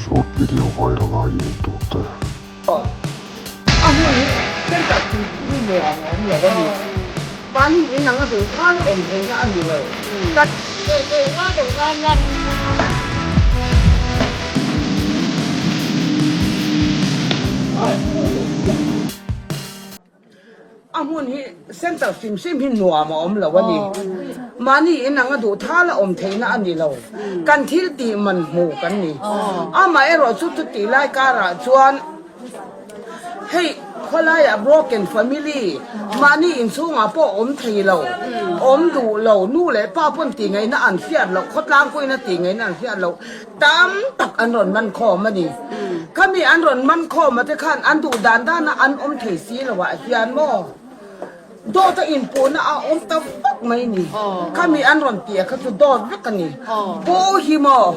Short video viral a i en tur te. A hmun hi center tih hi nuam a awm lo a ni. Mahni in ang a duh khan awm theihna a ni lo. A hmun hi center hrim hrim hi nuam a awm lo a ni. Mahni in anga duh thal a awm theihna a ni lo. Kan thil tih man hmu kan ni. Amaherawh chu chutih lai karah chuan hei khawlaiah broken family mahni inchhungah pawh awm thei lo, awm duh lo, nu leh pa pawn tih ngaihna an hriat loh, khawtlang pawhin a tih ngaihna an hriat loh. Tam tak an rawn man khawm a ni. Khami an rawn man khawm a te khan an duh dan dan a an awm thei si lo ah hian maw dawt a inpuhna a awm ta vak mai ni. Khami an rawn tih a kha chu dawt vek a ni. Pu hi maw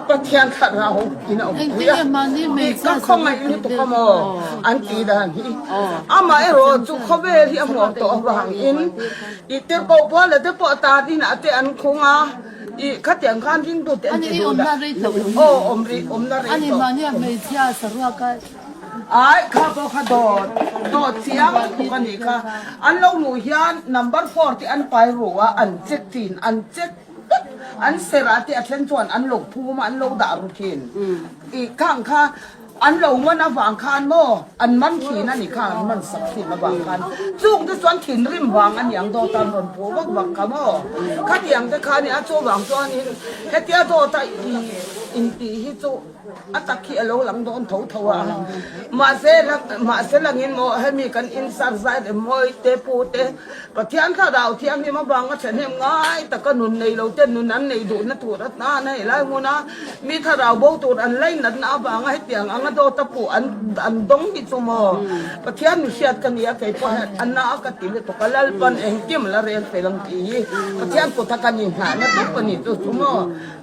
Pathian thlarau in a awm pui a tih ka khawngaih lutuk a maw an ti dan hi. Amaherawh chu khawvel hi a hmuam tawh avangin i tirhkoh pawl te pawh tan inah te an khung a. I khatiang khan ringtu te an ti duh dah. Aw awm rih awmna rei tawh. Ai kha pawh kha dawt dawt chiang lutuk a nih kha. An lo luh hian number four te an pai ru a an check thin an check vek an serh ah te a then chuan an lo phum a an lo dah ru thin. I khang kha An lo man avang khan maw an man thin a ni kha an man sak thin avang khan chung te chuan thinrim vang a niang dawt an rawn puh vak vak kha maw khatiang te kha a ni a chuvang chuanin hetia dawt a intih hi chu a tak hi a lo lang dawn tho tho a mahse mahse langin maw hemi kan insar zai rem mawi te pu te Pathian thlarau thianghlim avanga thahnem ngai taka nun nei lo ten nun an nei duhna tur atan a helai hmuna mi thlarau bo tur an lainatna avanga hetiang anga dawt a puh an an dawng hi chu maw Pathian mi hriat ka ni a kei pawh hian a na ka ti lutuk a Lalpan engkim la rel fel ang tih hi Pathian kut a kan inhnahna tawp a ni chu chu maw.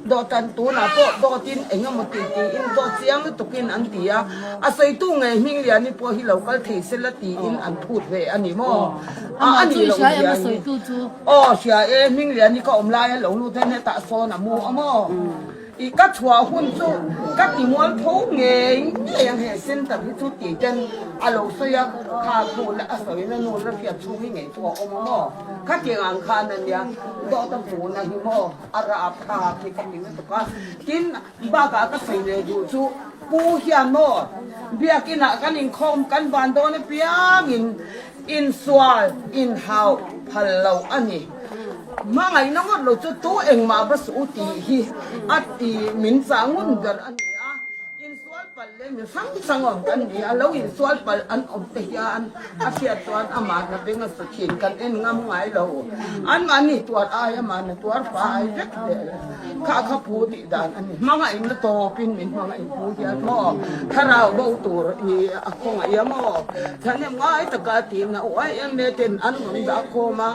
Dawhkan tunah pawh dawtin eng emaw tih tiin dawt chiang lutukin an ti a, a sawitu nge Hmingliani pawh hi lo kal thei se la tiin an phut ve a ni maw? A a nih loh zia hi. Aw hria e, Hmingliani ka awm laia lo lut hian hetah sawn a mu a maw? I ka chhuah hun chu ka ti mual tho ngei ngei ang he center hi chu tih ten a lo sawi a, kha thu la a sawina nu la hriat chhung hi ngei chu a awm a maw? Khatiang ang khan a nia, dawt a hmuhna hi maw? A rap thlak hi ka ti lutuk a, tin bakah ka sawi leh duh chu Pu hian maw biakinah kan inkhawm kan van dawn apiangin insual inhauh phal lo a ni. Hmangaihna ngawt lo chu tu engmah va suh u tih hi a ti min chah ngun ber a ni a. Insual palh leh mi hrang hrang awm kan ni a, lo insual palh an awm te hian a hriat chuan amah na beng a su thin kan en ngam ngai lo. Anmahni tuar ai amah na tuar fa ai vek zel. Kha kha pu tih dan a ni. Hmangaih na tawpin min hmangaih pu hian maw thlarau bo tur i a khawngaih a maw thahnem ngai taka tiin a uai em e ten an rawn dah khawm a,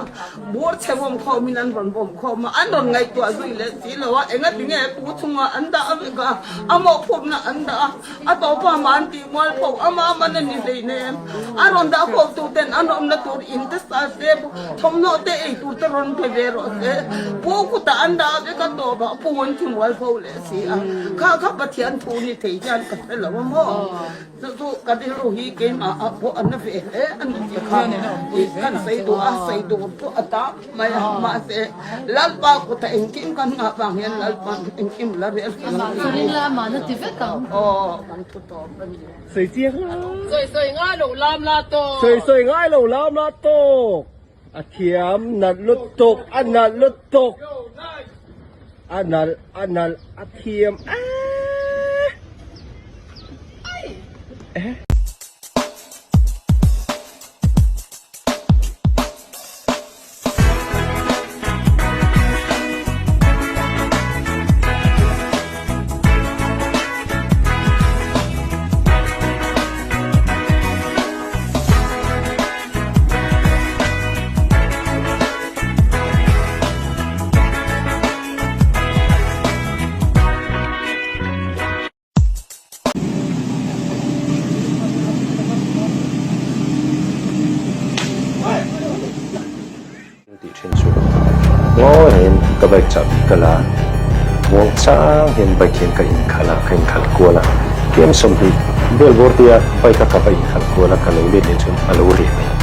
bur chhe vawm khawmin an rawn vawm khawm a, an rawn ngaihtuah zui leh si lo a, engatinge pu chungah an dah vek a. A mawhphurhna an dah a, a tawpa mah an tih mual pho, ama man a ni hleinem. A rawn dah khawp tur ten an awmna tur in te sa se, thawmhnaw te ei tur te rawn pe ve rawh se. Pu kutah an dah vek a, tawpah pu an thi mual pho leh si a. Kha kha Pathian thu ni thei hian ka hre lo a maw? Chu chu ka rilru hi keimah ah pawh a na ve hle a ni tih kha kan sawi duh a, sawi duh pawh a tam mai a, mahse Lalpa kutah engkim kan nghah vang hian Lalpa engkim la rel fel ang tih hi aw kan thu tawp a ni. Sawi chiang a. Sawi sawi ngai lo lam la tawk. Sawi sawi ngai lo lam la tawk. A thiam nalh lutuk a nalh lutuk. A nalh a nalh a thiam eee. Tih thin chu ngawi rengin ka bike chahbi ka la, muang chang hian bike hian ka inkhalh a. ka inkhalh kual a, kem 20 vel bawr tia bike a ka va inkhalh kual a, ka lo let leh chuan a lo reh mai.